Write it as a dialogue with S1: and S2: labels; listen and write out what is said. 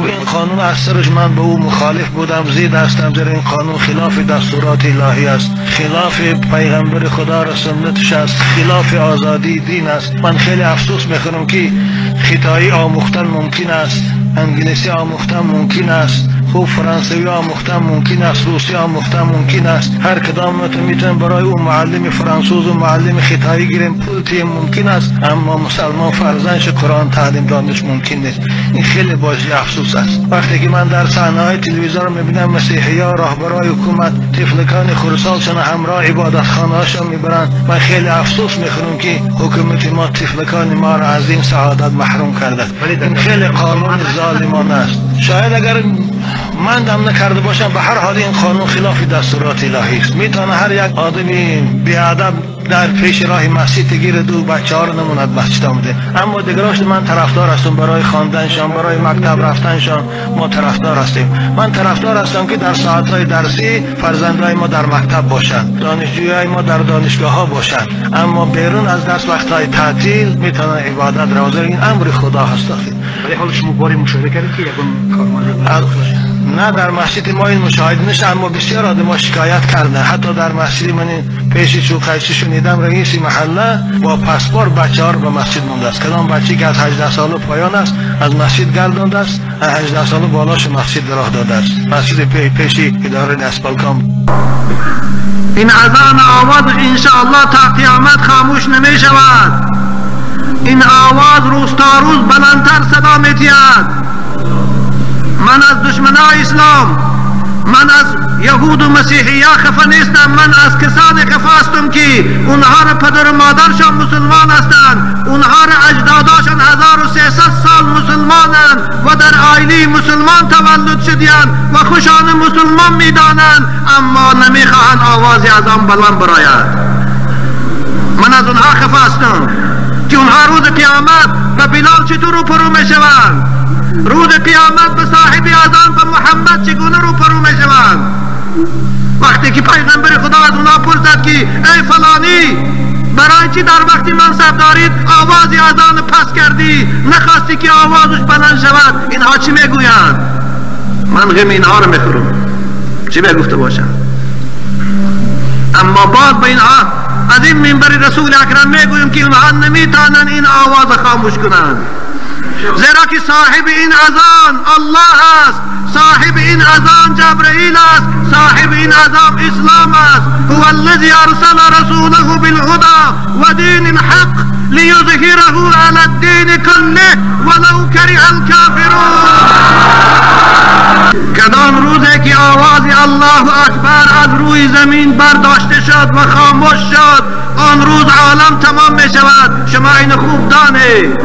S1: این قانون از سرش من به او مخالف بودم، زید هستم، زیرا این قانون خلاف دستورات الهی است، خلاف پیغمبر خدا را سنتش است، خلاف آزادی دین است. من خیلی افسوس میخورم که خطایی آموختن ممکن است، انگلیسی آموختن ممکن است، خوب فرانسوی آموختن ممکن است، روسی آموختن ممکن است، هر کدام میتونیم برای او معلم فرانسوز و معلم خطایی گیریم، پول تیم ممکن است، اما مسلمان فرزندش قرآن تعلیم دانش ممکن نیست. این خیلی باعث افسوس است. وقتی که من در صحنه‌های تلویزیون رو میبینم مسیحی ها راهبرای حکومت طفلکان خرسالشان همراه عبادتخانه‌هاشان میبرند، من خیلی افسوس میخورم که حکومت ما طفلکان ما را از این سعادت محروم کرده. این خیلی قانون ظالمانه است. شاید اگر من دم نکرده باشم، به هر حال این قانون خلاف دستورات الهی است. میتونه هر یک آدمی بی‌ادب در پیش راه مسجد گیرد و بچه ها رو نموند مسجد آمده، اما دیگراش من طرفدار هستم برای خواندنشان، برای مکتب رفتنشان ما طرفدار هستیم. من طرفدار هستم که در ساعت‌های درسی فرزندای ما در مکتب باشند، دانشجوهای ما در دانشگاه ها باشند، اما بیرون از درس وقت‌های تعطیل میتونن عبادت را. این امر خدا هست.
S2: ولی حالا شما باری مشاهده کردید که یگان کارمند
S1: نه در مسجد ما این مشاهده نشه، اما بسیار آدم شکایت کردن. حتی در مسجد من پیش چوقایچی شنیدم رئیس محله با پاسپورت بچه ها رو به مسجد مونده است. کدام بچه که از 18 سال پایان است از مسجد گردانده است، از 18 سال بالاش مسجد راه داده است. مسجد پیش اداره اسپالکام.
S3: این اذان آواز انشاءالله تا قیامت خاموش نمی شود. این آواز روز تا روز بلندتر صدا می دهد. من از دشمنای اسلام، من از یهود و مسیحی ها خفه نیستم، من از کسانی خفه هستم که اونها را پدر و مادرشان مسلمان هستند، اونها را اجداداشان 1300 سال مسلمانند و در عائله مسلمان تولد شدیند و خوشان مسلمان میدانند، اما نمیخواهند آواز از آن بلند براید. من از اونها خفه هستم که اونها روز قیامت به بلال چطور روبرو میشوند، روز قیامت به صاحب اذان به محمد چگونه روبرو میشوند. وقتی که پیغمبر خدا از اونها پرسد که ای فلانی، برای چی در وقتی منصب دارید آواز اذان پس کردی، نخواستی که آوازش بلند شود، اینها چی میگویند؟ من غم اینها رو میخورم، چی بگفته باشم؟ اما باز به اینها از این منبر رسول اکرم میگویم که اینها نمیتونن این آواز خاموش کنند، زیرا که صاحب این اذان الله است، صاحب این اذان جبرئیل است، صاحب این اذان اسلام است. هو الذی ارسل رسوله بالهدى ودین الحق لیظهره علی الدین كله ولو کره الکافرون. کدام روزی که آواز الله اکبر از روی زمین برداشته شد و خاموش شد، آن روز عالم تمام می شود. شما این خوب دانید.